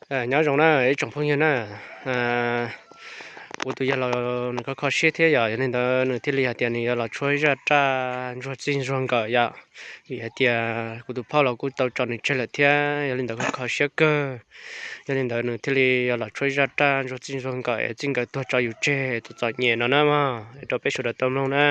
Nyob zoo na ib tsoom phooj ywg na, kuv tus yawg laus nws kho kho siab thiab yom, yog li ntawd nws thiaj li hais tias nws yuav los tshuab ib zaj raj ntsuag txij ntsuag nkawm yom, vim hais tias kuv tus phauj los kuj tau tso nws tseg lawm thiab, yog li ntawd kho kho siab kawg. Yog li ntawd nws thiaj li yuav los tshuab ib zaj raj ntsuag txij ntsuag nkawm es txij nkawm tuag tso yus tseg txom txom nyem no na mog, es rau peb sawv daws tau mloog na.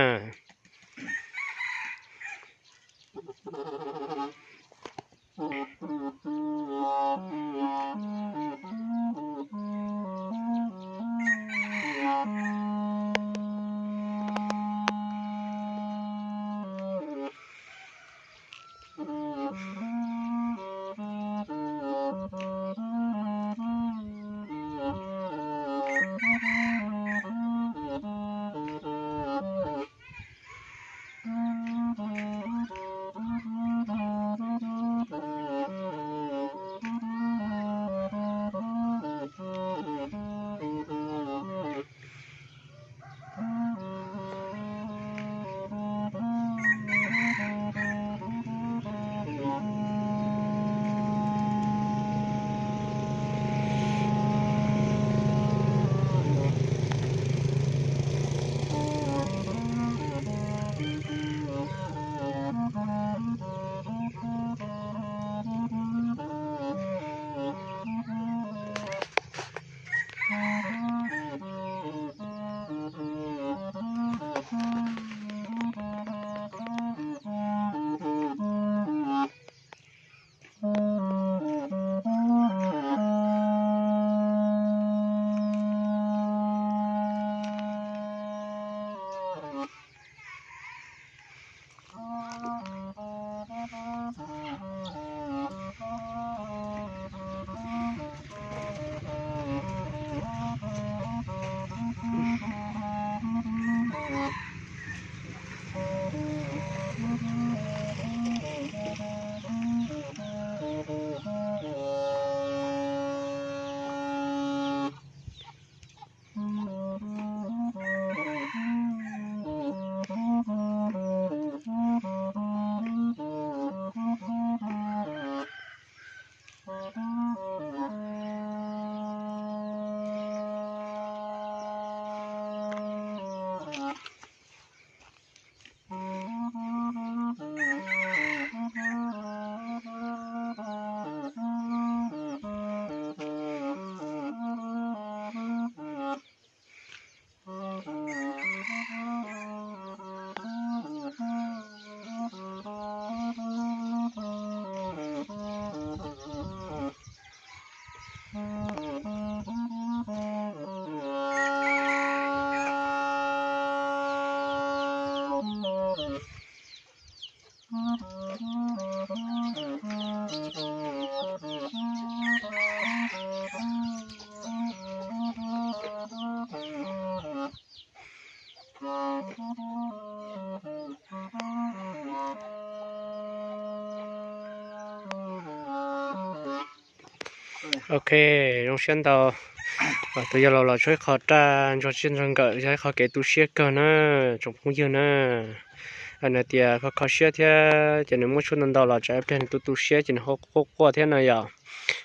Ok, zoo siab ntau. Tus yawg laus los tshuab ib qho raj ntsuag txij ntsuag nkawm yog ib qho kev tu siab kawg na, tsoom phooj ywg na. Nws tias kho kho siab thiab ces nws muab tshuab ntau ntau los tsam ib pliag nws tu tu siab ces nws ho quaj quaj thiab no yom.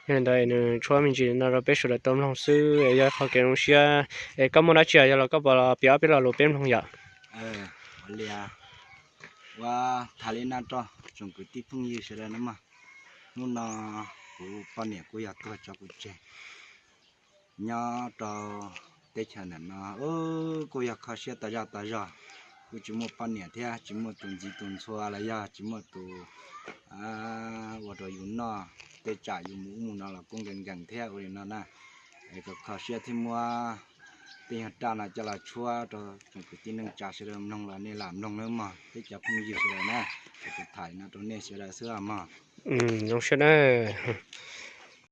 Yog li ntawd nws tshuab me ntsis no rau peb sawv daws tau mloog xwb es yog ib qho kev zoo siab. Es koj muaj dab tsi yog los koj puas piav ob peb lo lus peb mloog yom? Ua li, ua tham li no rau tsoom kwv tij phooj ywg sawv daws na mog. Hnub no kuv poj niam kuj yog tuag tso kuv tseg nyob rau teb chaws ntawm no, kuj yog kho siab tas zog tas zog. Kuj tsis muaj poj niam thiab tsis muaj tus ntxhais tus ntxhua los yog tsis muaj tus ua rau yus noj, tej tsam yus mus ub mus no los kuj nkees nkees thiab ua li no na. Es kom kho siab thiab muab tej nyuag raj no coj los tshuab rau tsoom kwv tij neej tsa sawv daws mloog los nej lam mloog nawb mog, peb cov phooj ywg sawv daws na. Es kuv tham no rau nej sawv daws xwb mog. Zoo siab na.